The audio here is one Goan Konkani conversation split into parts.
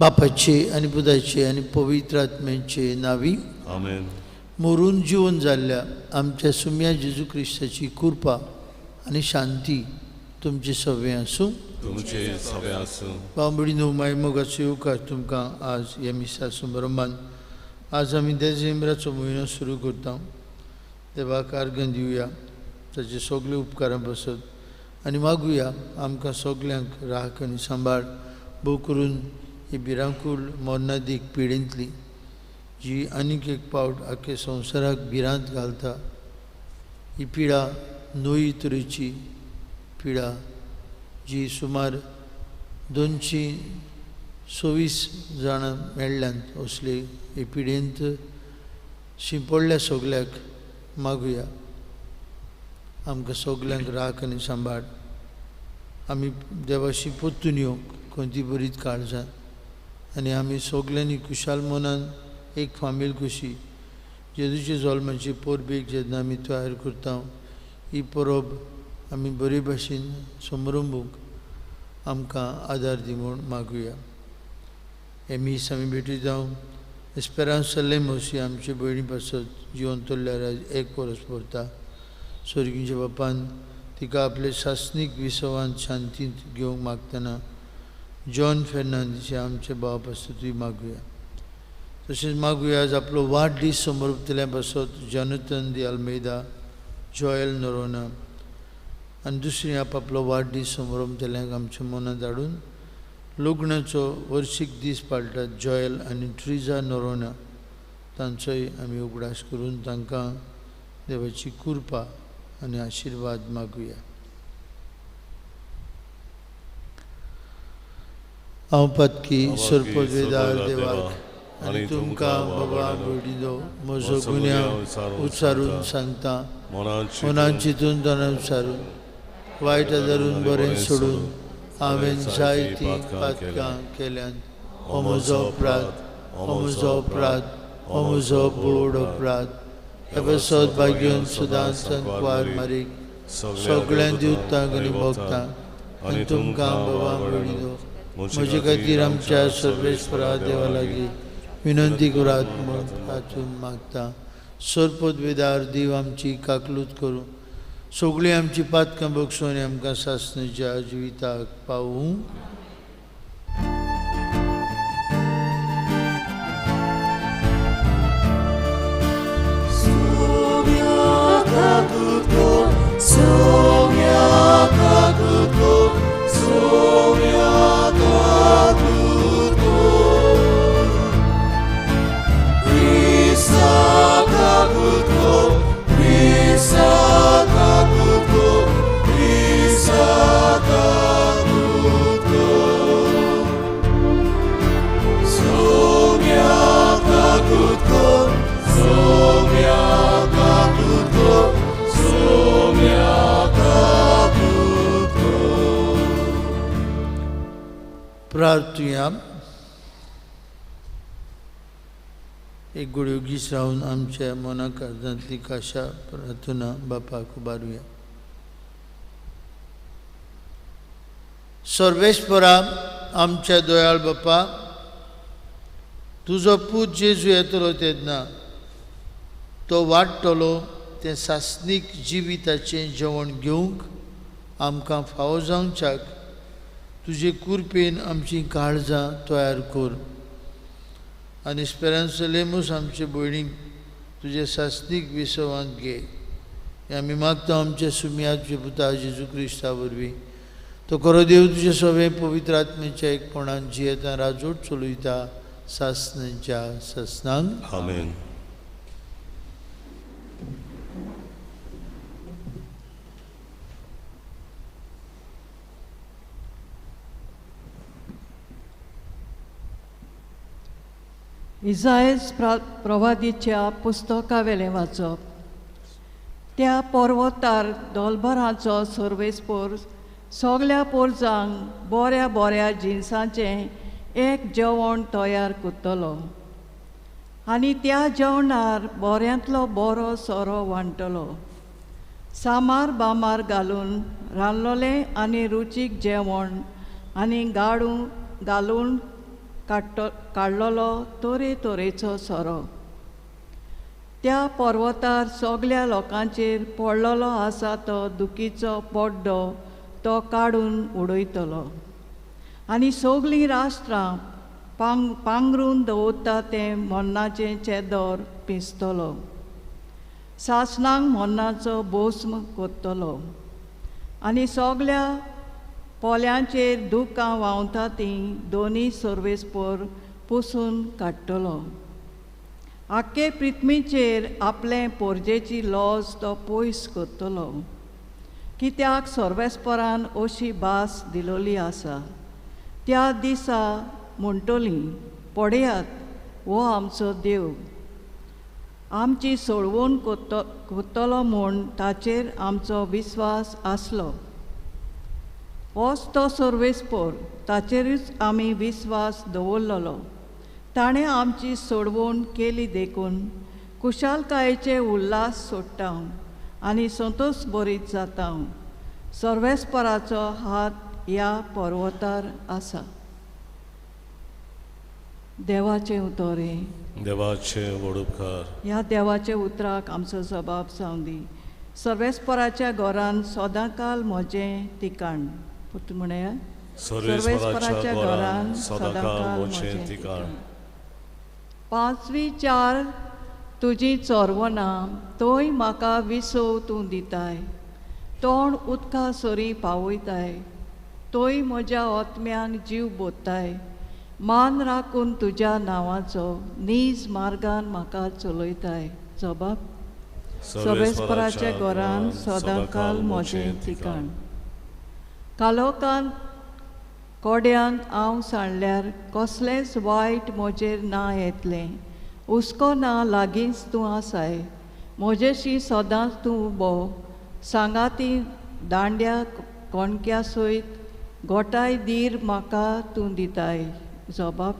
बापाचे आनी पुताचे आनी पवित्र आत्म्याचे नावी आमेन। मरून जिवन जाल्ल्या आमच्या सुम्या जेजू क्रिस्ताची कृपा आनी शांती तुमचे सवे आसूं। तुमचे सवे आसूं। बाबडीनो माय मोगाचो येवकार तुमकां आज ह्या मिसा समारंभान। आज आमी देझेंब्राचो म्हयनो सुरू करता। देवाक आर्गां दिवया ताचे सगळे उपकारां बसत आनी मागुया आमकां सगल्यांक राख आनी सांबाळ भोव करून ही भिरांकूळ मरणादीक पिडेंतली जी आनीक एक पावट आख्या संवसाराक भिरांत घालता। ही पिडा नवी तरेची पिडा जी सुमार 226 जाणां मेळ्ळ्यांत असले हे पिडेंत शिंपडल्या सगल्याक मागुया आमकां सगल्यांक राख आनी सांबाळ। आमी देवाशी परतून येवंक खंयची बरीच काळजान आनी आमी सगल्यांनी खुशाल मनान एक फामील कशी जेजूच्या जल्माची परबेक जेन्ना आमी तयार करता ही परब आमी बरे भाशेन समरंभूंक आमकां आदार दी म्हूण मागुया। हे मीस आमी भेटी जावं एस्पेरांस लेमोस ही आमचे भयणी पासत जिवन तोल्ल्यार आज एक वरस भरता। स्वर्गीच्या बापान तिका आपले सासणीक विसवान शांतींत घेवंक मागतना जॉन फेर्नांदीस आमचे भाव पासतूय मागुया। तशेंच मागुया आज आपलो वाडदीस समर्पतल्या पासत जॉनथन दी अल्मेदा, जॉयल नरोना आनी दुसरी आपलो वाडदीस समरंभतल्यांक आमच्या मनांत हाडून लग्नाचो वर्शीक दीस पाळटात जॉयल आनी ट्रिजा नरोना तांचोय आमी उगडास करून तांकां देवाची कृपा आनी आशिर्वाद मागुया। हांव पातकी सर्पवेदार देवाक आनी तुमकां बाबा भयणीनो म्हजो गुन्यांव उच्चारून सांगता। मनान चिंतून तणान उच्चारून वायट आदारून बरें सोडून हांवें जायतीं पातकां केल्यांत। हो म्हजो अपराध, हो म्हजो अपराध, हो म्हजो बोड अपराध। हे पासत भाग्योन सदांच संकवार मारीक सगळ्यां दिवतांक आनी भोगतांक आनी तुमकां बाबा भयणीनो म्हजे खातीर आमच्या सर्वेस्परा देवा लागीं विनंती करात म्हूण तातूंत मागता। सर्पदवेदार देव आमची काकलूत करूं सगळीं आमची पातकां बक्षून आनी आमकां सासणेच्या जिविताक पावूं। प्रार्थुया। एक गोडयो गीस रावन आमच्या मना काळजांतली काशा प्रार्थना बापाक उबारुया। सर्वेस्परा आमच्या दयाळ बापा, तुजो पूत जेजू येतलो तेन्ना तो वाडटलो तें सासणीक जिविताचें जेवण घेवंक आमकां फावो जावच्याक तुजे कृपेन आमची काळजां तयार कर आनी एस्पेरांस लेमोस आमचे भयणीक तुजे सासणीक विसवांत घे। हें आमी मागता आमच्या सुमयाचे पुता जेजू क्रिस्ता वरवीं. तो खरो देव तुजे सगळे पवित्र आत्मेच्या एकपणान जियेता राजवट चलयता सासणांच्या सासणांक. आमेन. इजायस प्रवादीच्या पुस्तकावेलें वाचप. त्या पर्वतार दोलभराचो सर्वेस्पोर सगल्या पोरजांक बऱ्या बऱ्या जिनसांचें एक जेवण तयार करतलो आनी त्या जेवणार बऱ्यांतलो बरो सोरो वांट्टलो. सामार बामार घालून रांदलोलें आनी रुचीक जेवण आनी गाडू घालून काडलेलो तरेतरेचो सोरो. त्या पर्वतार सगल्या लोकांचेर पडलेलो आसा तो दुखीचो पड्डो तो काडून उडयतलो आनी सगलीं राष्ट्रां पांगरून दवरता तें मरणाचें चेदोर पिंजतलो. सासणांक मरणाचो भस्म करतलो आनी सगल्या पोल्यांचेर दुकां व्हांवता तीं दोनी सर्वेस्पोर पुसून काडटलो. आख्खे पृथ्वीचेर आपले पोरजेची लॉज तो पयस करतलो, कित्याक सर्वेस्परान अशी भास दिलोली आसा. त्या दिसा म्हणटली, पळयात हो आमचो देव, आमची सोडवण करतलो म्हूण ताचेर आमचो विस्वास आसलो. होच तो सर्वेस्पोर, ताचेरूच आमी विस्वास दवरलेलो. ताणें आमची सोडवण केली देखून कुशालकायेचे उल्हास सोडटा आनी संतोष बरीत जाता. सर्वेस्पराचो हात ह्या पर्वतार आसा. देवाचें उतर हें. देवाचे व्हड उपकार. ह्या देवाच्या उतराक आमचो जबाब जावं दी. सर्वेस्पराच्या घरान सदांकाल म्हजें ठिकाण. पुत म्हणया, सर्वेस्पराच्या घरान सदांकाल म्हजें ठिकाण. पांचवी चार तुजी चोरवनां थंय म्हाका विसव तूं दिताय. तोंड उदका सरी पावयताय, थंय म्हज्या आत्म्यांक जीव बोत्ताय. मान राखून तुज्या नांवाचो नीज मार्गान म्हाका चलयताय. जबाब, सर्वेस्पराच्या घरान सदांकाल म्हजें ठिकाण. कालोकान कोड्यांक हांव सांडल्यार कसलेंच वायट म्हजेर ना येतलें. हुस्को ना लागींच तूं आसाय, म्हजेशी सदांच तूं उबो. सांगाती दांड्या कोणक्या सयत गोठाय धीर म्हाका तूं दिताय. जबाब,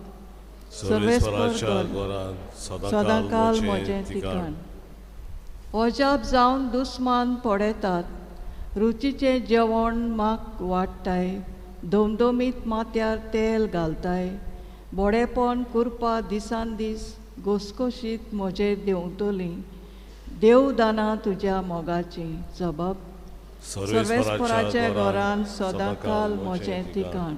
सर्वेस्पराच्या घरान सदांकाल म्हजें ठिकाण. अजाप जावन दुस्मान पळयतात, रुचीचें जेवण म्हाक वाडटाय. धमधमीत माथ्यार तेल घालताय. बोडेपण कुरपा दिसान दीस घोसघोशीत म्हजेर देंवतली. देवदानां तुज्या मोगाचीं. जबाब, सर्वेस्पराच्या घरान सदांकाल म्हजें ठिकाण.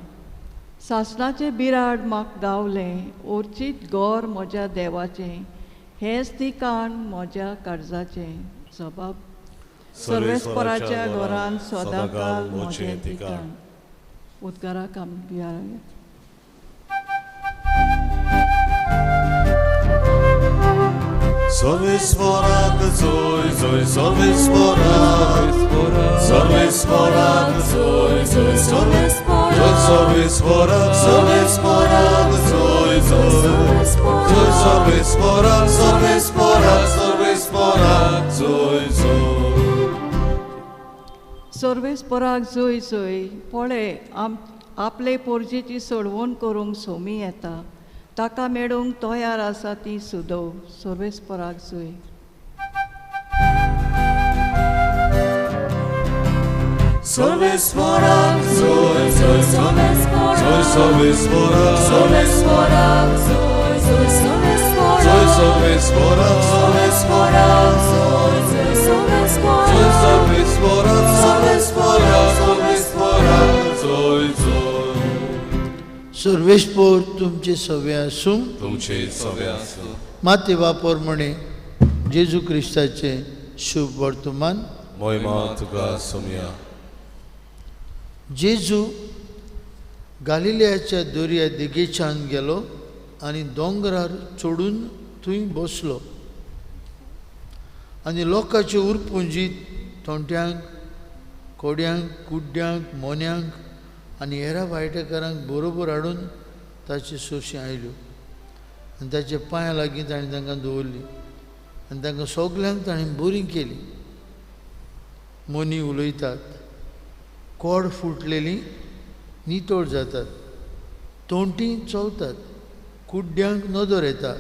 सासणाचें बिराड म्हाका गावलें, ओर्चीत घर म्हज्या देवाचें. हेंच ठिकाण म्हज्या काळजाचें. जबाब, सर्वेस्पराच्या घरान सदांकाल म्हजें ठिकाण. उद्गाराक आमी सर्वेस्पराक जोय जोय सर्वेस्पराक, सर्वेस्पराक जोय जोय सर्वेस्पराक, सर्वेस्पराक सर्वेस्पराक जोय जोय जोय सर्वेस्पराक, सर्वेस्पराक सर्वेस्पराक जोय जोय. सर्वेस्पराक जोय जोय. पळय आपले पोरजेची सोडवण करूंक सोमी येता, ताका मेळूंक तयार आसा ती सुदव. सर्वेस्पराक जोय. सर्वेस्पराक जोय जोय जोय सर्वेस्पराक, सर्वेस्पराक जोय जोय सर्वेस्पराक, जोय सर्वेस्पराक, सर्वेस्पराक जोय जोय सर्वेस्पराक, जोय सर्वेस्पराक, सर्वेस्पराक सर्वेस्पराक जोय जोय. सर्वेस्पोर तुमचे सवे आसूं, तुमचे सवे आसूं. माते वापर म्हणे जेजू क्रिस्ताचे शुभ वर्तमान। महिमा तुका सोमया। जेजू गालिलियाच्या दर्या देगेच्यान गेलो आनी दोंगरार चडून थंय बसलो आनी लोकांचे उरपुंजी तोंट्यांक, कोड्यांक, कुड्ड्यांक, मोन्यांक आनी हेरा वायटकारांक बरोबर हाडून ताचे सोशी आयल्यो आनी ताच्या पांयां लागीं ताणें तांकां दवरली आनी तांकां सगल्यांक ताणें बरी केली। मोनी उलयतात, कोड फुटलेली नितळ जातात, तोंटी चोवतात, कुड्ड्यांक नदर येता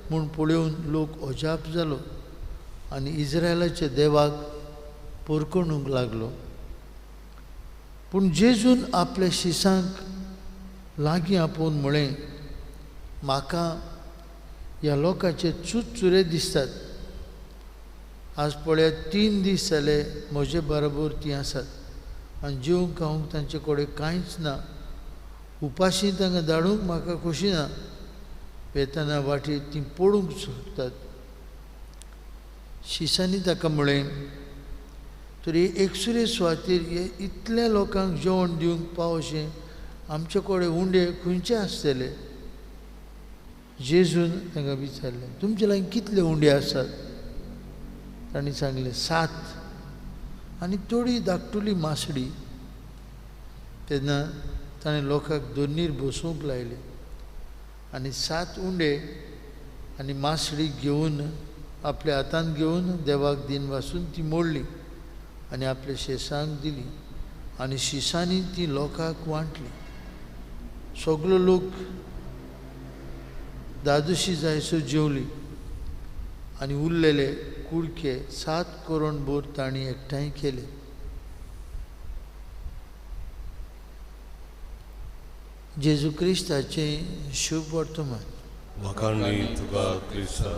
म्हूण पळोवन लोक अजाप जालो आनी इस्रायलाच्या देवाक पोरकोणूंक लागलो। पूण जेजून आपल्या शिसांक लागीं आपोवन म्हळें, म्हाका ह्या लोकांचे चुरचुरे दिसतात। आज पळयात 3 दीस जाले म्हजे बरोबर तीं आसात आनी जेवंक खावंक तांचे कडेन कांयच ना। उपाशी तांकां धाडूंक म्हाका खोशी ना, वेतना वाटेर तीं पडूंक शकतात। शिसांनी ताका म्हळें, तरी एकसुरे सुवातेर हे इतल्या लोकांक जेवण दिवंक पाव अशें आमचे कडेन उंडे खंयचे आसतले? जेजून तांकां विचारलें, तुमचे लागीं कितले उंडे आसात? तांणी सांगलें, 7 आनी थोडी धाकटुली मासडी। तेन्ना ताणें लोकांक दोनीर बसोवंक लायले आनी 7 उंडे आनी मासडी घेवन आपल्या हातांत घेवन देवाक दिन वासून ती मोडली आनी आपल्या शेसांक दिली आनी शिसांनी ती लोकांक वांटली। सगलो लोक दादोशी जायसो जेवली आनी उरलेले कुडके 7 करोड तांणी एकठांय केले। जेजू क्रिस्ताचें शुभ वर्तमान। वाखाणणी तुका क्रिस्ता।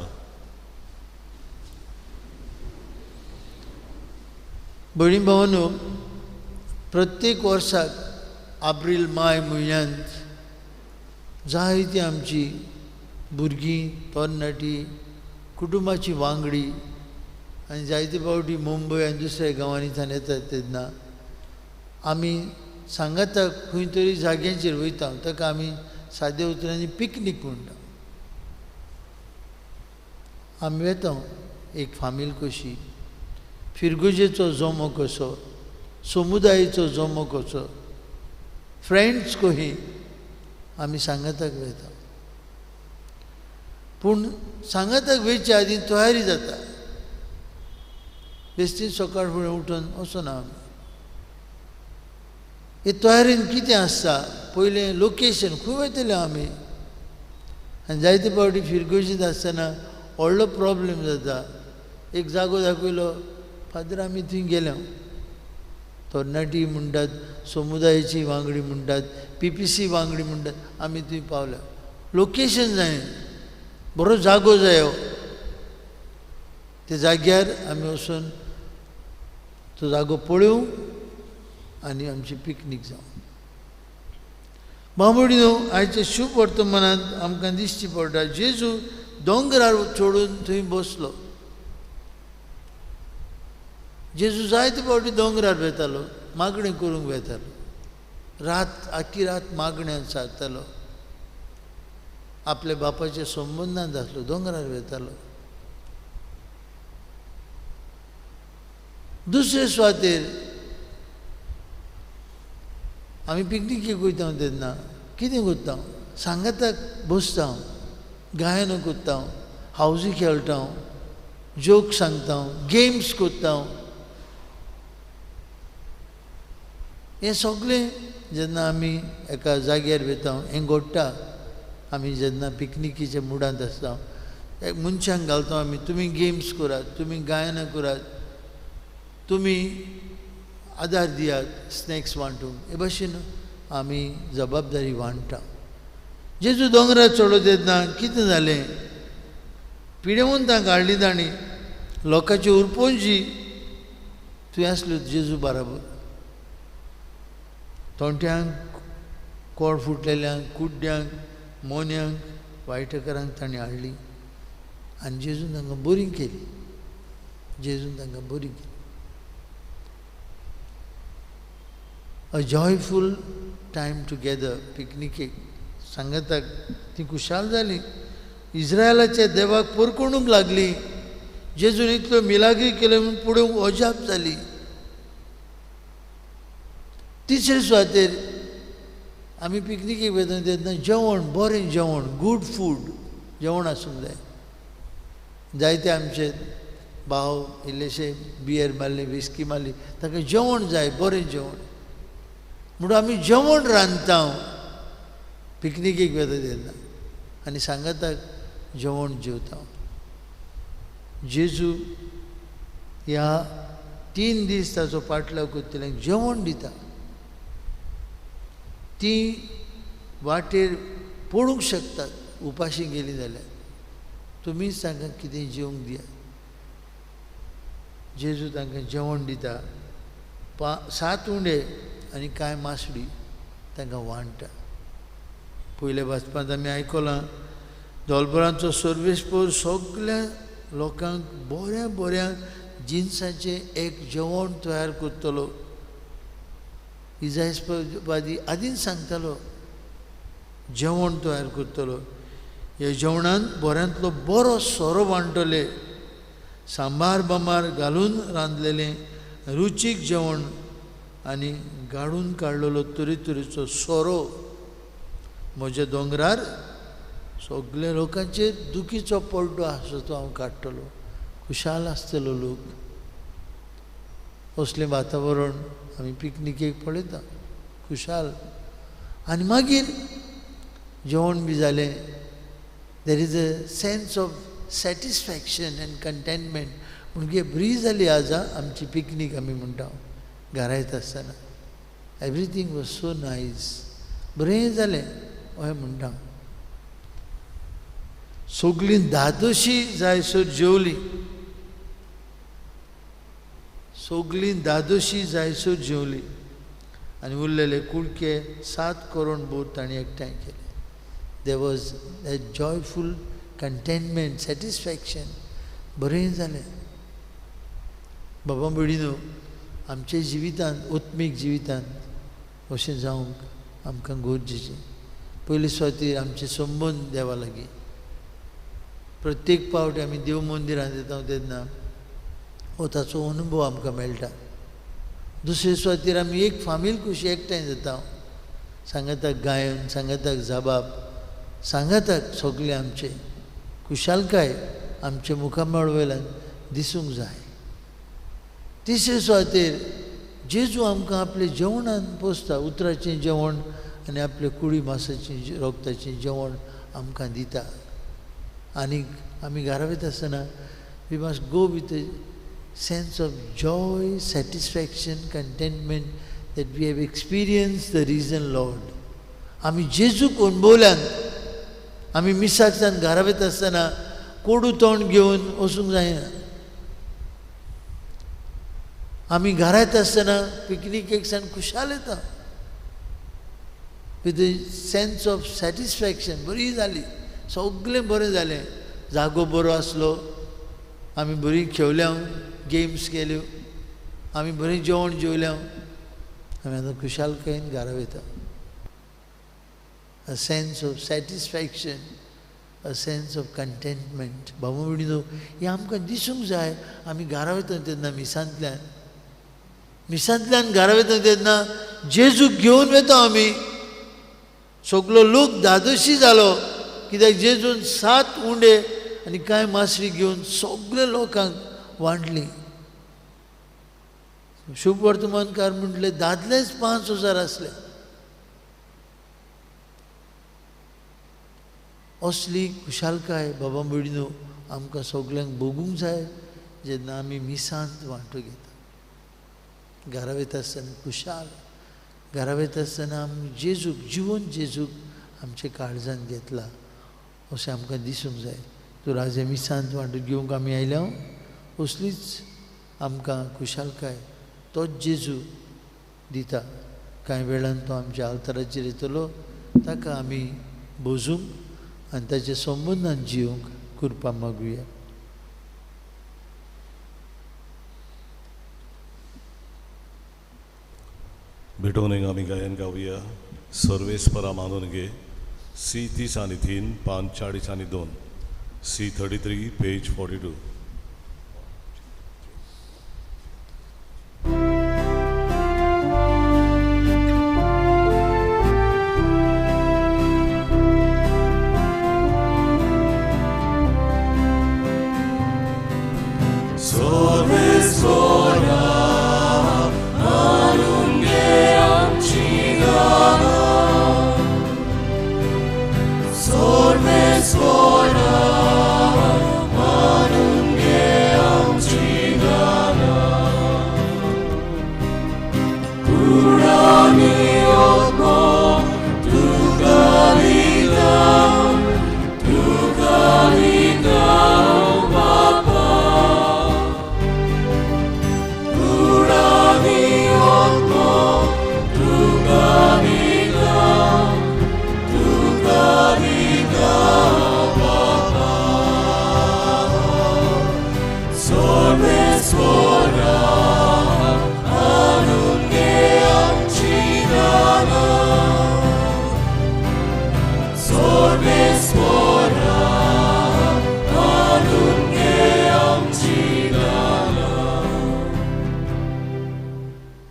भयणी भावांनो, प्रत्येक वर्साक एप्रील मे म्हयन्यांत जायती आमची भुरगीं, तरणाटी, कुटुंबाची वांगडी आनी जायते फावटी मुंबय आनी दुसऱ्या गांवांनी येतात तेन्ना आमी सांगाताक खंय तरी जाग्यांचेर वयता, ताका आमी साद्या उतरांनी पिकनीक म्हणटा। आमी वेता एक फामील कशी, फिरगुजेचो जमो कसो, समुदायेचो जमो कसो, फ्रेंड्स कही आमी सांगाताक वयता। पूण सांगाताक वयचे आदीं तयारी जाता। बेश्टी सकाळ फुडें उठून वचना आमी। हे तयारेन कितें आसता, पयलें लोकेशन खंय वयतले आमी। आनी जायते फावटी फिरगर्जींत आसतना व्हडलो प्रॉब्लेम जाता। एक जागो दाखयलो, फादर आमी थंय गेले। तरणाटी म्हणटात, समुदायाची वांगडी म्हणटात, पीपीसी वांगडी म्हणटात, आमी थंय पावल्या। लोकेशन जाय, बरो जागो जायो, त्या जाग्यार आमी वचून तो जागो पळोवंक आनी आमची पिकनीक जावं। बाबडी न्हू, आयच्या शुभ वर्तमानांत आमकां दिश्टी पडटा, जेजू दोंगरार चडून थंय बसलो। जेजू जायते फावटी दोंगरार वेतालो, मागणें करूंक वेतालो, रात आख्खी रात मागण्यान सारतालो, आपल्या बापाच्या संबंदांत आसलो, दोंगरार वेतालो। दुसरे सुवातेर आमी पिकनिकेक वयता तेन्ना कितें करता, सांगाताक बसता, गायन करता, हावजी खेळटा, जोक सांगता, गेम्स करता। हें सगळें जेन्ना आमी एका जाग्यार वयता हें घडटा। आमी जेन्ना पिकनिकेच्या मुडांत आसता, एक मनशांक घालता आमी, तुमी गेम्स करात, तुमी गायनां करात, तुमी आदार दियात, स्नॅक्स वांटूंक, हे भाशेन आमी जबाबदारी वांट्टा। जेजू दोंगरार चडलो तेन्ना कितें जालें, पिडेवन तांकां हाडली तांणी, लोकांची उरपोंजी थंय आसल्यो जेजू बराबर, तोंट्यांक, कोड फुटलेल्यांक, कुड्ड्यांक, मोन्यांक, वायटकारांक तांणी हाडली आनी जेजून तांकां बरी केली। जेजून तांकां बरी केली. अ जॉयफूल टायम टुगेदर पिकनिकेक सांगाताक ती खुशाल जाली. इस्रायलाच्या देवाक पोरकोणूंक लागली. जेजून इतल्यो मिलाग्री केल्यो म्हूण पळोवंक अजाप जाली. तिसरे सुवातेर आमी पिकनिकेक वयता तेन्ना जेवण, बरें जेवण, गूड फूड जेवण आसूंक जाय. जायते आमचे भाव इल्लेशे बियर मारली, विस्की मारली, ताका जेवण जाय, बरें जेवण. म्हणून आमी जेवण रांदता पिकनिकेक वता तेन्ना आनी सांगाताक जेवण जेवता. जेजू ह्या 3 दीस ताचो पाटलाव करतल्यांक जेवण दिता. ती वाटेर पडूंक शकतात उपाशी गेली जाल्यार, तुमीच तांकां कितें जेवंक दियात. जेजू तांकां जेवण दिता. 7 उंडे आनी कांय मासडी तांकां वांट्टा. पयल्या वाचपांत आमी आयकलां दोलबरांचो सर्वेस्पोर सगल्या लोकांक बऱ्या बऱ्या जिनसाचें एक जेवण तयार करतलो. इजायसवादी आदींच सांगतालो जेवण तयार करतलो. ह्या जेवणांत बऱ्यांतलो बरो सोरो वांटले, सांबार बांबार घालून रांदलेलें रुचीक जेवण आनी गाडून काडलेलो तरेतरेचो सोरो. म्हज्या दोंगरार सगल्या लोकांचेर दुखीचो पड्डो आसा तो हांव काडटलो. खुशाल आसतलो लोक. असलें वातावरण आमी पिकनिकेक पळयता, खुशाल. आनी मागीर जेवण बी जालें, there is a sense of satisfaction and contentment. म्हणजे बरी जाली आज आमची पिकनीक आमी म्हणटा घरा येता आसतना. एवरीथींग वॉज सो नायस, बरें जालें अशें म्हणटा. सगळीं धादोशी जायसर जेवली, सगळीं धादोशी जायसर जेवली आनी उरलेले कुडके 7 करोड बोर तांणी एकठांय केले. There was a joyful contentment, satisfaction. बरें जालें. बाबा भयणीनो, आमच्या जिवितांत, आत्मीक जिवितांत अशें जावंक आमकां गरजेचें. पयले सुवातेर आमचे संबंद देवा लागीं. प्रत्येक पावट आमी देव मंदिरांत येता तेन्ना हो ताचो अनुभव आमकां मेळटा. दुसरे सुवातेर आमी एक फामील कशी एकठांय जाता, सांगाताक गायन, सांगाताक जाबाब, सांगाताक सगळें आमचें खुशालकाय आमच्या मुखामळ वयल्यान दिसूंक जाय. तिसरे सुवातेर जेजू आमकां आपले जेवणान पोसता. उतराचें जेवण आनी आपले कुडी मासाचें रोगताचें जेवण आमकां दिता. आनी आमी घरा वयता आसतना we must go with a sense of joy, satisfaction, contentment that we have experience the risen Lord. आमी जेजूक अणभवल्यान आमी मिसाक सावन घरा वयता आसतना कोडू तोंड घेवन वचूंक जायना. आमी घरा येता आसतना पिकनिकेक सावन खुशाल येता with a sense of satisfaction. बरी जाली, सगळें बरें जालें, जागो बरो आसलो, आमी बरी खेळल्या, गेम्स केल्यो, आमी बरें जेवण जेवल्या, आमी आतां खुशालकायेन घरा वयता. A sense of satisfaction, a sense of contentment. बाबा भयणीनो, हें आमकां दिसूंक जाय. आमी घरा वयता तेन्ना मिसांतल्यान, मिसांतल्यान घरा वयता तेन्ना जेजूक घेवन वयता आमी. सगलो लोक धादोशी जालो कित्याक जेजून 7 उंडे आनी कांय मासरी घेवन सगळे लोकांक वांटली. शुभ वर्तमानकार म्हटले दादलेच 5000 आसले. असली खुशालकाय बाबा भयणीनो आमकां सगल्यांक भोगूंक जाय जेन्ना आमी मिसांत वांटो घेता. घरा वयता आसतना खुशाल, घरा वयता आसतना आमी जेजूक, जिवन जेजूक आमच्या काळजान घेतला अशें आमकां दिसूंक जाय. तर आज मिसांत वांटो घेवंक आमी आयल्या, असलीच आमकां खुशालकाय तोच जेजू दिता. कांय वेळान तो आमच्या आल्ताराचेर येतलो, ताका आमी बोजूंक आनी ताच्या संबंदान जिवंक कृपा मागुया. भेटोवन आमी गायन गावया सर्वेस्परा मानून घे सी 30 आनी 3 पान 40 आनी 2 सी 33 पेज 42.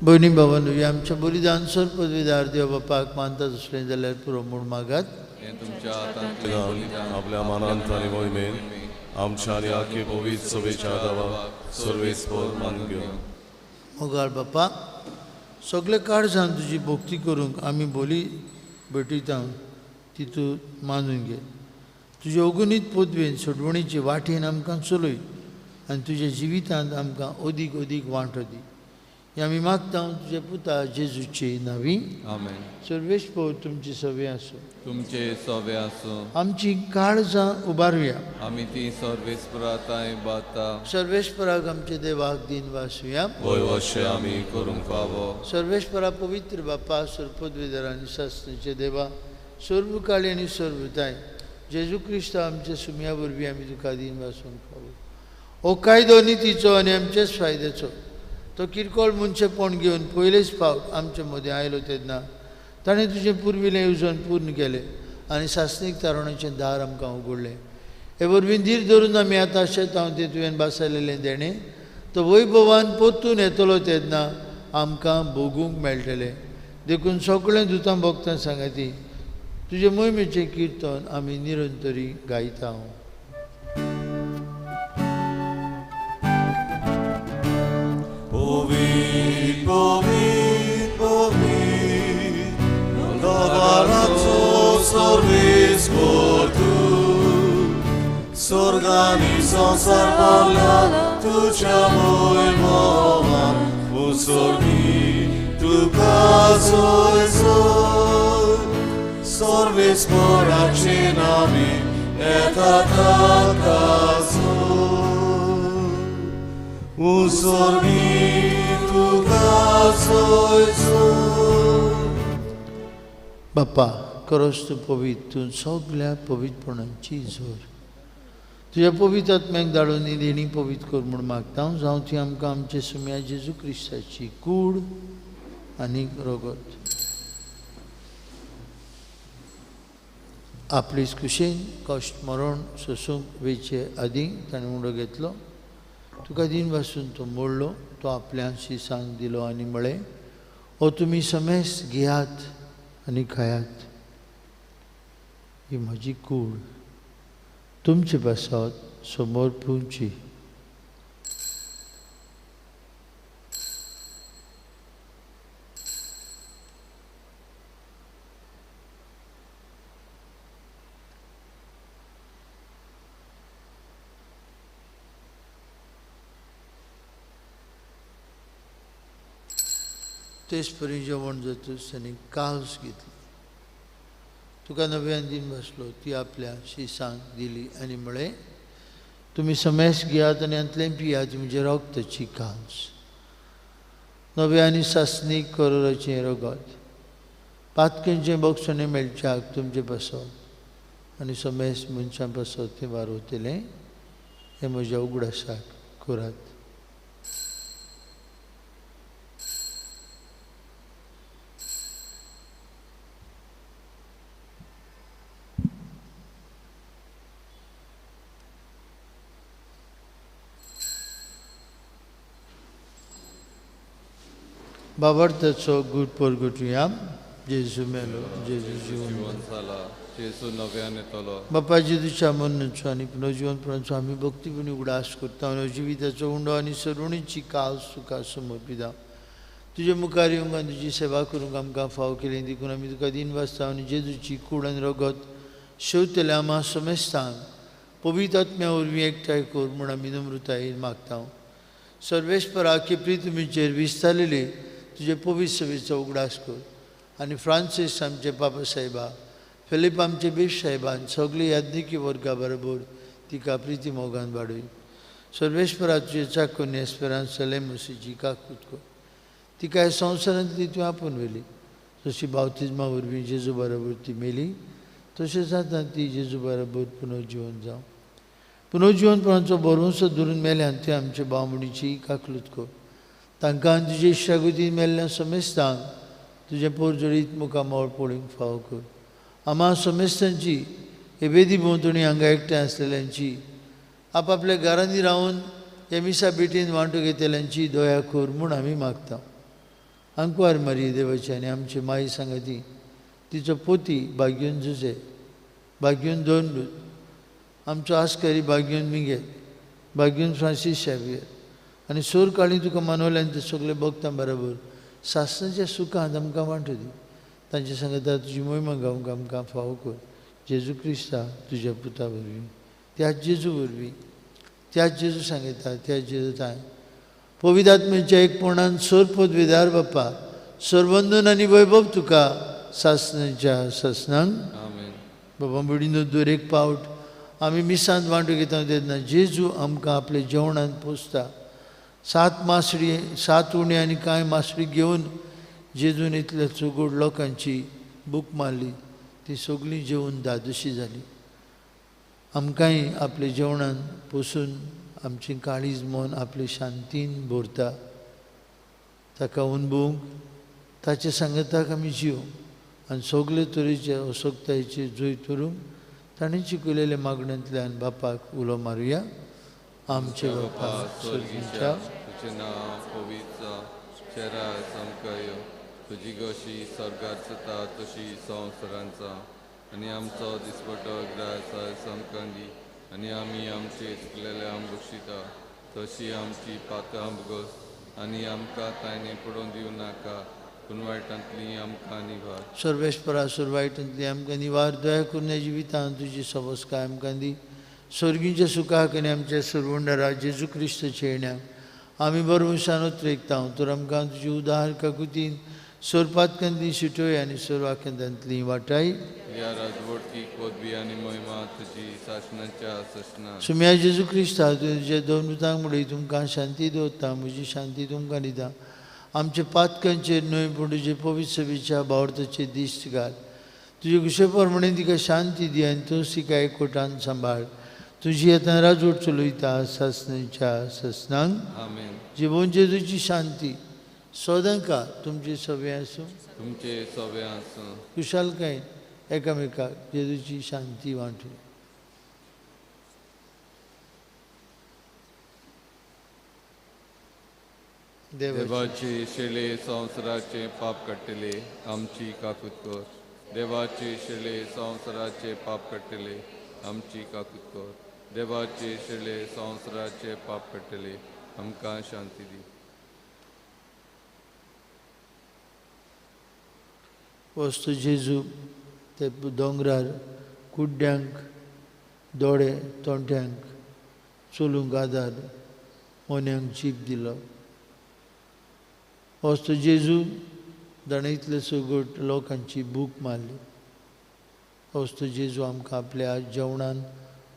भयणी भावांनो, आमच्या बलिदान सर पदवीदार देव बापाक मानता तसलें जाल्यार पुरो म्हूण मागात. आपल्या मनांत आनी मोहिमेन आमच्या आनी आखे पवित्र सभेच्या देवाक सर्वेस्पर मानून घेवन. मोगाळ बापा, सगळे काळजान तुजी भक्ती करूंक आमी बोली भेटयता ती तूं मानून घे. तुजे अगुणीत पदवेन सोडवणीचे वाटेन आमकां चलय आनी तुज्या जिवितांत आमकां अदीक अदीक वांटो दी. आमी मागता तुज्या पुता जेजूचे नांवी. आमेन. सर्वेस्पर तुमची सवे आसूं. तुमचे सवे आसूं. आमची काळजां उबारुया. आमी ती सर्वेस्परा तांय बाता. सर्वेस्पराक आमचे देवाक दिन वासुया. वय वशे आमी करूंक फावो. सर्वेस्परा पवित्र बापा, सर्वपदवीधर आनी शास्त्रीचे देवा, सर्वकाळी आनी सर्वताय जेजू क्रिस्त आमच्या सुम्या वरवीं आमी तुका दिन वासूंक फावो. हो कायदो नितीचो आनी आमचेच फायद्याचो. तो किरकोळ मनशेपण घेवन पयलेच फावट आमचे मदें आयलो तेन्ना ताणें तुजें पुर्विल्लें येवजण पूर्ण केलें आनी सासणीक तारुण्याचें दार आमकां उगडलें. हे वरवीं धीर धरून आमी आतां शेतांव तें तुवें बासयलेलें देणें तो वैभवान परतून येतलो तेन्ना आमकां भोगूंक मेळटलें. देखून सगळें दुतां भोगतां सांगाती तुजे मोहिमेचें किर्तन आमी निरंतरी गायता. Povit, povit, Davarazzo सर्वेस्पर तूं, स्वर्गानी संवसार भरला तुज्या वैभवान, उसर्गी तुका जोय जोय, सर्वेस्पराचे नांवी येता ताका जोय, उसर्गी तुका जोय जोय. बापा, खरोच तूं पवित्र, तूं सगल्या पवित्रपणाची जोर. तुज्या पवित्र आत्म्याक धाडून ही देणी पवित्र कर म्हूण मागता हांव. जावं ती आमकां आमचे सुम्या जेजू क्रिस्ताची कूड आनी रगत. आपलीच कुशीन कश्ट मरण सोसूंक वेचे आदीं ताणें उडो घेतलो. तुका दिन पासून तो मोडलो, तो आपल्या शिसांक दिलो आनी म्हळें, हो तुमी समेस घेयात आनी खायात, ही म्हजी कूड तुमचे पासत समोर पुवची. तेच परी जेवण जातूच ताणें कास घेतली, तुका नव्यान दिन बसलो, ती आपल्या शिसांक दिली आनी म्हळें, तुमी समेस घेयात आनी हांतलें पियात, म्हजें रगताची कांस, नव्या आनी सासणीक करोराचें रगत, पातकेंचें बक्षणें मेळच्याक तुमचे पासत आनी समेस मनशां पासत तें वारवतलें, हें म्हज्या उगडासाक करात. बाबर्थाचो गूट परगटुया. जेजू मेलो, जेजू जिवन जाला, जेजू नव्यान येतलो. बापा जेजूच्या मरणाचो आनी पुनर्जिवनपणाचो आमी भक्तीपणी उगडास करता आनी जिविताचो उंडो आनी सरुणीची कास तुका समर्पिता. तुजे मुखार येवंक आनी तुजी सेवा करूंक आमकां फाव केली देखून आमी तुका दिन वाचता आनी जेजूची कूड आनी रगत शेवतल्या आमा समेस्तांक पवित्र आत्म्या वरवीं एकठांय कर म्हूण आमी नम्रतायेन मागता. सर्वेस्परा की प्रितुमीचेर विस्तारलेली तुजे पवित्र सभेचो उगडास कर आनी फ्रांसीस आमचे बाबा साहेबा, फिलीप आमचे बीश साहेबान सगळे याज्ञिकी वर्गा बरोबर तिका प्रिती मोगान वाडय. सर्वेस्परा तुजे चाकोनी एस्पेरांस सलेमसीची काकूत कर. तिका ह्या संवसारांतली तुवें आपोवन व्हेली, जशी बावतिज्मा वरवीं जेजू बरोबर ती मेली तशेंच आतां ती जेजू बरोबर पुनर्जिवन जावं. पुनर्जिवनपणाचो भरवंसो धरून मेल्यान ते आमचे भावणीची काकलूत कर. तांकां तुजे इश्टागतीन मेल्ल्या समेस्तांक तुजें पोरजोडीत मुखामळ पळोवंक फावो कर. आमा समेस्तांची एबेदी भोंवतणी हांगा एकठांय आसलेल्यांची, आपापल्या घरांनी रावन ह्या मिसा भेटीन वांटो घेतल्यांची दया कर म्हूण आमी मागता. आंकवार मारी देवाची आनी आमची माई सांगाती, तिचो पोती बाग्यून जुजे, बाग्यून दोन, आमचो आस्कारी बाग्यून मिगेल, बाग्यून फ्रांसीस शावियर आनी सोर काळी तुका मानवल्यान ते सगळे भक्तां बरोबर सासणाच्या सुखांत आमकां वांटो दी. तांचे सांगता तुजी मोहिमा गावंक आमकां फावो कर. जेजू क्रिस्ता तुज्या पुता वरवीं, त्याच जेजू वरवीं, त्याच जेजू सांगता, त्याच जेजू ताय पवित्र आत्म्याच्या एकपणान सोर पदवीदार बाप्पा सरवंदन आनी वैभव तुका सासणाच्या सासणांक. बाबा बुडिनो दर एक पावट आमी मिसांत वांटो घेता तेन्ना जेजू आमकां आपल्या जेवणांत पोसता. 7 मासडी, 7 उणे आनी कांय मासडी घेवन जेजून इतल्या चुगूड लोकांची भूक मारली, ती सगळीं जेवन धादोशी जाली. आमकांय आपल्या जेवणान पोसून आमचें काळीज मन आपले शांतीन भरता. ताका अनुभवूंक, ताचे सांगताक आमी जिवंक आनी सगळे तरेचे असक्तायेचे जैत व्हरूंक ताणें शिकयलेल्या मागण्यांतल्यान बापाक उलो मारुया. आमचे बापा स्वर्गीच्या, तुजें नांव पवित्र जावं, तुजें राज आमकां येवं, तुजी गोशी स्वर्गार जाता तशी संवसारांत जावं. आनी आमचो दिसपटो ग्रास आयज आमकां दी, आनी आमी आमचे चुकलेले आम बक्षिता तशी आमची पात्रां भोगस, आनी आमकां तांणी पडोवन दिवं नाका, पूण वायटांतली आमकां निवार. सर्वेस्परा सोर वायटांतली आमकां निवार. दया करून ह्या जिवितांत तुजी सवस्काय आमकां दी. स्वर्गीच्या सुखाक आनी आमच्या सरवंडरा जेजू क्रिस्ताच्या येण्याक आमी बरवंशान उतरेकता. तर आमकां तुजी उदार काकुतीन सोरपातकांतली शिटोय आनी सोरवाकेंतांतली वाटाय. ह्या राजवटीक पदवी आनी महिमा तुजी सासणाच्या सासणाक. सुम्या जेजू क्रिस्ता तुज्या दोन दुतांक म्हणून तुमकां शांती दवरता, म्हजी शांती तुमकां दिता. आमच्या पातकांचेर न्हय पूण तुजे पवित्र सभेच्या भावार्थाचेर दिश्ट घाल. तुजे कुशे प्रमाणे तिका शांती दी आनी तूं तिका एकवटान सांबाळ. तुजी आतां राजवट चलयता सासणाच्या सासणाक. आमेन. जिवन जेजूची शांती सदांकाळ तुमचे सवे आसूं, तुमचे सवे आसूं. कुशालकायेन एकामेकाक जेजूची शांती वांटू. देवाचे शेले संवसाराचे पाप काडटले आमची काकूत कर. देवाचे शेले संवसाराचे पाप काडटले आमची काकूत कर. देवाचे शेले संवसाराचे पाप काडटले आमकां शांती दी. वस्तू जेजू ते दोंगरार कुड्ड्यांक, दोळे तोंट्यांक चलूंक आदार, मोन्यांक जीप दिलो. वस्तू जेजू ताणें इतले सगट लोकांची भूक मारली. वस्तू जेजू आमकां आपल्या जेवणान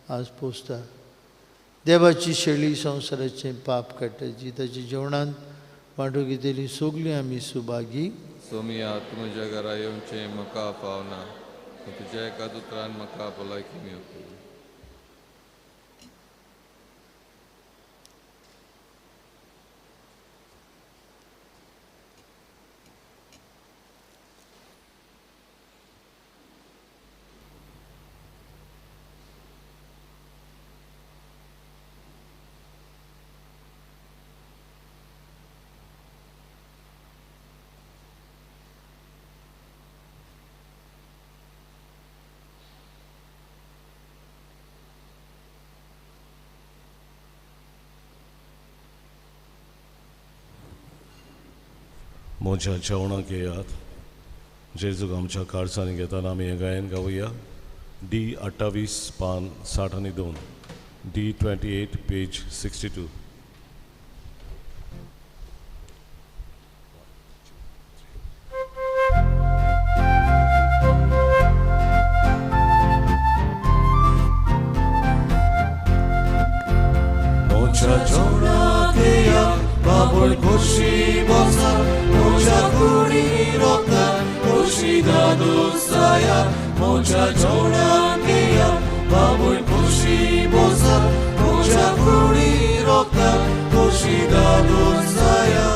आज पोसता. देवाची शेळी संवसाराचें पाप काडटा, जी ताच्या जेवणान वांटो घेतली सगळीं आमी सुभागी. सोमिया, तूं म्हज्या घरा येवचें म्हाका फावना, पूण तुज्या एका उतरान म्हाका भलायकी मेळटली. म्हज्या जेवणाक येयात. जेजूक आमच्या काळजांनी घेताना आमी हें गायन गावया. डी 28 पान 62, डी 28 पेज 62. म्हज्या जेवणाक येयात, बाबूल खोशी बसा, म्हज्या कुडी रोखतात खोशी दादोसाया. म्हज्या जेवणाक येयात, बाबूल खोशी बसा, म्हज्या कुडी रोखतात खोशी दादोसाया.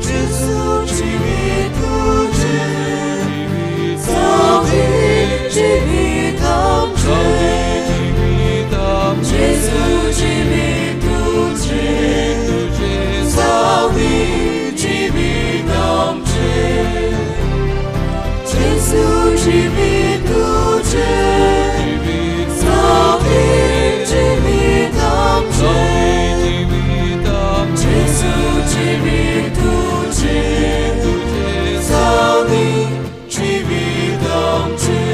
जेजू जिवीत तुजें, जावं जिवीत आमचें, जेजू जिवीत तुजें, जावं जिवीत आमचें, जेजू जिवीत तुजें, जावं जिवीत आमचें, जेजू जिवीत तुजें, जावं जिवीत आमचें.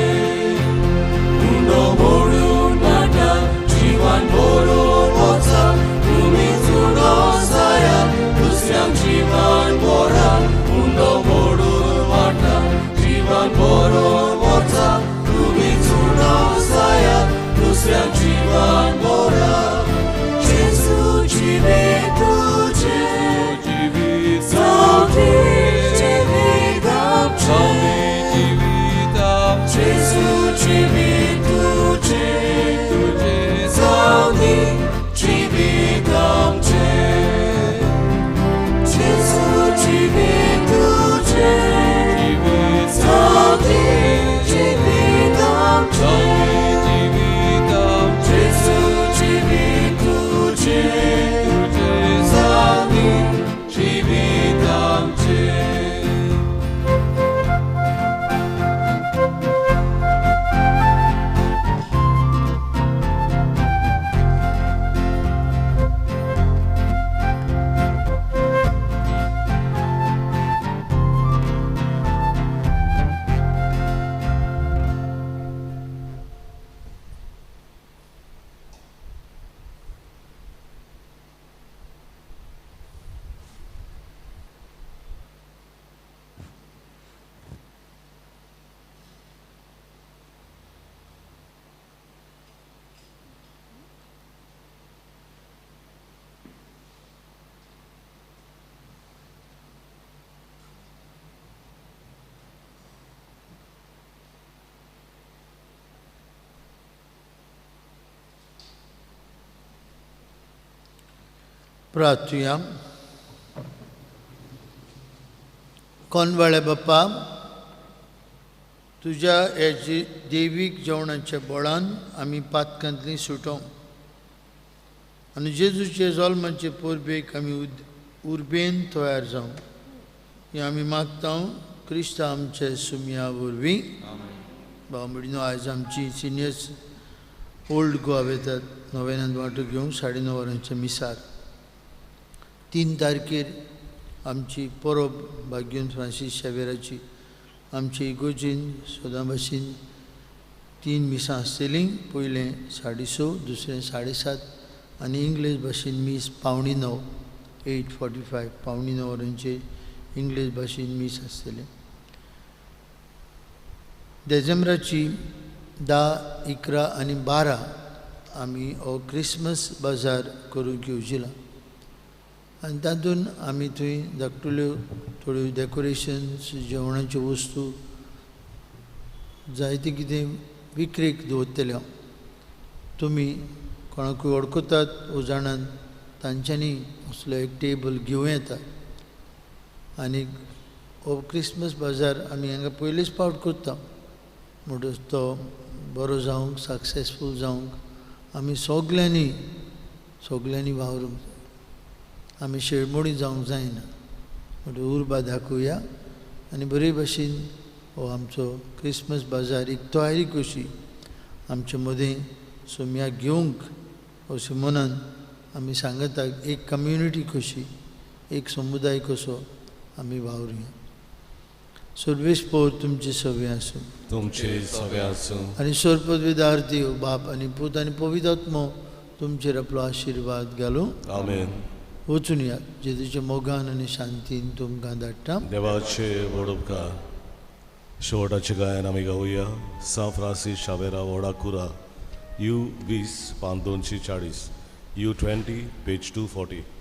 उंडो मोडून वाटा, जिवान भरून वचा, तुमी उंडो जाया, दुसऱ्यांक जिवान भरा. उंडो मोडून वाटा, जिवान भरून वचा, तुमी उंडो जाया, दुसऱ्यांक जिवान भरा. जेजू जिवीत तुजें, जावं जिवीत आमचें, जेजू जिवीत तुजें, जावं जिवीत आमचें, जेजू जिवीत तुजें, जावं जिवीत आमचें, जेजू जिवीत तुजें, जावं जिवीत आमचें. प्रार्थुया. कोनवाळे बाप्पा, तुज्या हे देवीक जेवणाच्या बळान आमी पातकांतली सुटों आनी जेजूचे जल्माचे परबेक आमी उर्बेन तयार जावं हें आमी मागता क्रिस्त आमचे सुमया वरवीं. भाव भयणीनो, आयज आमची सिनियर्स ओल्ड गोवा वेतात नव्यान वांटो घेवंक 9:30 वरांच्या मिसार. 3 तारखेर आमची परब भाग्यून फ्रांसीस शेवेराची आमची इगोजीन सदां भाशेन 3 मिसां आसतलीं. पयलें 6:30, दुसरें 7:30 आनी इंग्लीश भाशेन मीस 8:45, 8:45, 8:45 वरांचेर इंग्लीश भाशेन मीस आसतलें. देजेंब्राची 10, 11 आनी 12 आमी हो क्रिसमस बाजार करूंक येवजिला आनी तातूंत आमी थंय धाकटुल्यो थोड्यो डेकोरेशन्स, जेवणाच्यो वस्तू जायते कितें विक्रेक दवरतले. तुमी कोणाकूय वळखतात वो जाणात तांच्यांनी असलो एक टेबल घेवं येता आनी हो क्रिसमस बाजार आमी हांगा पयलीच फावट करता म्हणटच तो बरो जावंक, सक्सेसफूल जावंक आमी सगल्यांनी सगल्यांनी वावरूंक जाय. आमी शेळमोडी जावंक जायना म्हणटच उर्बा दाखोवया आनी बरे भाशेन हो आमचो क्रिसमस बाजार एक तयारी कशी आमचे मदें सोम्याक घेवंक अशें मनान आमी सांगता. एक कम्युनिटी कशी, एक समुदाय कसो आमी वावरुया. सर्वेस्पोर तुमचे सवे आसूं, तुमचे सगळे आसूं. आनी सर्वपदवीदार देव बाप आनी पूत आनी पवित्र आत्मो तुमचेर आपलो आशिर्वाद घालूं. आमेन. वचून या जेजूच्या मोगान आनी शांतीन तुमकां धाडटा. देवाचे व्हड उपकार. शेवटाचें गायन आमी गावया. सां फ्रांसीस शावेरा व्हडा कुरा, you 20 पान 240, you 20 page 240.